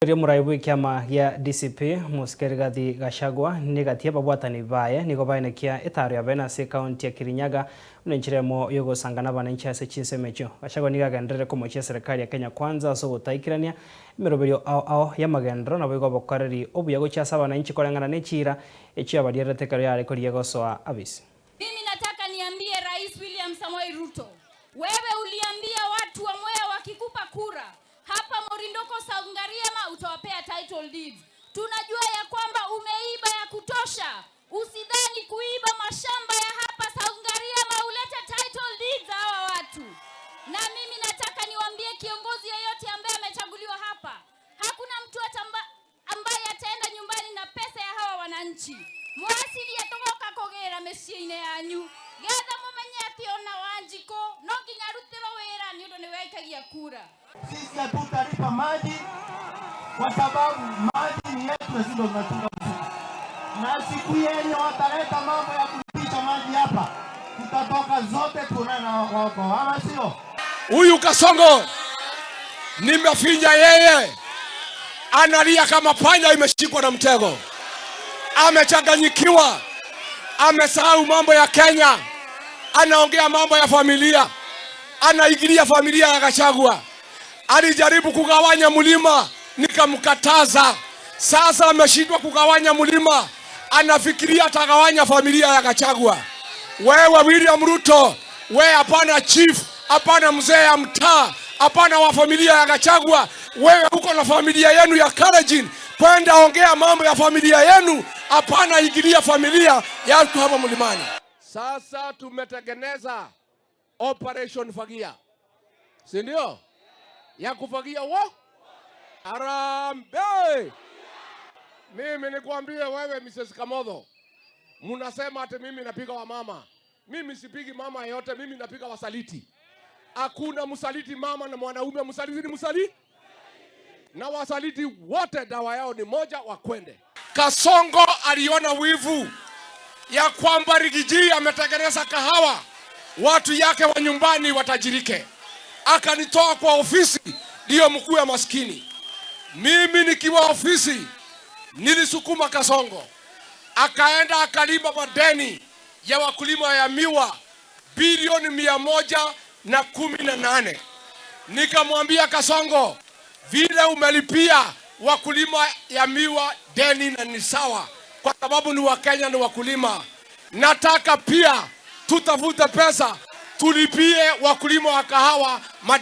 Erio omorai bw'ekiama gia DCP, Mosike Rigathi Gachagua, nigo ababwatani baye nigo baenekia etaro ya bene ase ekaunti ya Kirinyaga buna enchera emo yogosanga n'abananchi ase chinsemo echio. Gachagua nigo agenderere komochia eserekari ya Kenya Kwanza ase ogotaikerania emeroberio ao ao y'amagenderero naboigo obokoreri obuya gochia ase abananchi koreng'ana na echiira echio abariererete ekero yare korigia gosoa abisi. Mimi nataka niambie Rais William Samoei Ruto, wewe uliambia watu wa Mwea wakikupa kura hapa Morindoko South Ngariama utawapea title deeds. Tunajua ya kwamba umeiba ya kutosha. Usidhani kuiba mashamba ya hapa South Ngariama ulete title deeds hawa watu. Na mimi nataka niwaambie kiongozi yeyote ambaye amechaguliwa hapa, hakuna mtu ambaye ataenda nyumbani na pesa ya hawa wananchi. Mwasiria tugoka kugira mĩciĩ-inĩ yanyu getha mumenye atĩ ona Wanjikũ no nginya arutĩrwo wĩra nĩ ũndũ nĩ waikagia kura. Sisi hatutalipa maji kwa sababu maji ni yetu na sisi ndo tunatunga mfuko. Na siku yenye wataleta mambo ya kulipisha maji hapa, tutatoka zote tuonane na wako, ama sio? Huyu Kasongo nimefinya yeye, analia kama panya imeshikwa na mtego, amechanganyikiwa, amesahau mambo ya Kenya, anaongea mambo ya familia, anaingilia familia ya Gachagua. Alijaribu kugawanya mlima, nikamkataza. Sasa ameshindwa kugawanya mlima, anafikiria atagawanya familia ya Gachagua. Wewe William Ruto, wewe hapana chief, hapana mzee ya mtaa, hapana wa familia ya Gachagua. Wewe uko na familia yenu ya Kalenjin, kwenda ongea mambo ya familia yenu, hapana ingilia familia ya watu hapa mlimani. Sasa tumetengeneza Operation Fagia, si ndio? Ya kufagia wo Harambee! Mimi nikwambie wewe Mrs. Kamotho, munasema ati mimi napiga wamama. Mimi sipigi mama yeyote, mimi napiga wasaliti. Hakuna msaliti mama na mwanaume, msaliti ni msaliti, na wasaliti wote dawa yao ni moja, wakwende. Kasongo aliona wivu ya kwamba Riggy G ametengeneza kahawa, watu yake wa nyumbani watajirike, akanitoa kwa ofisi ndiyo mkuu ya maskini. Mimi nikiwa ofisi nilisukuma Kasongo, akaenda akalipa madeni ya wakulima ya miwa bilioni 118. Nikamwambia Kasongo, vile umelipia wakulima ya miwa deni na ni sawa, kwa sababu ni Wakenya ni wakulima. Nataka pia tutafute pesa tulipie wakulima wa kahawa.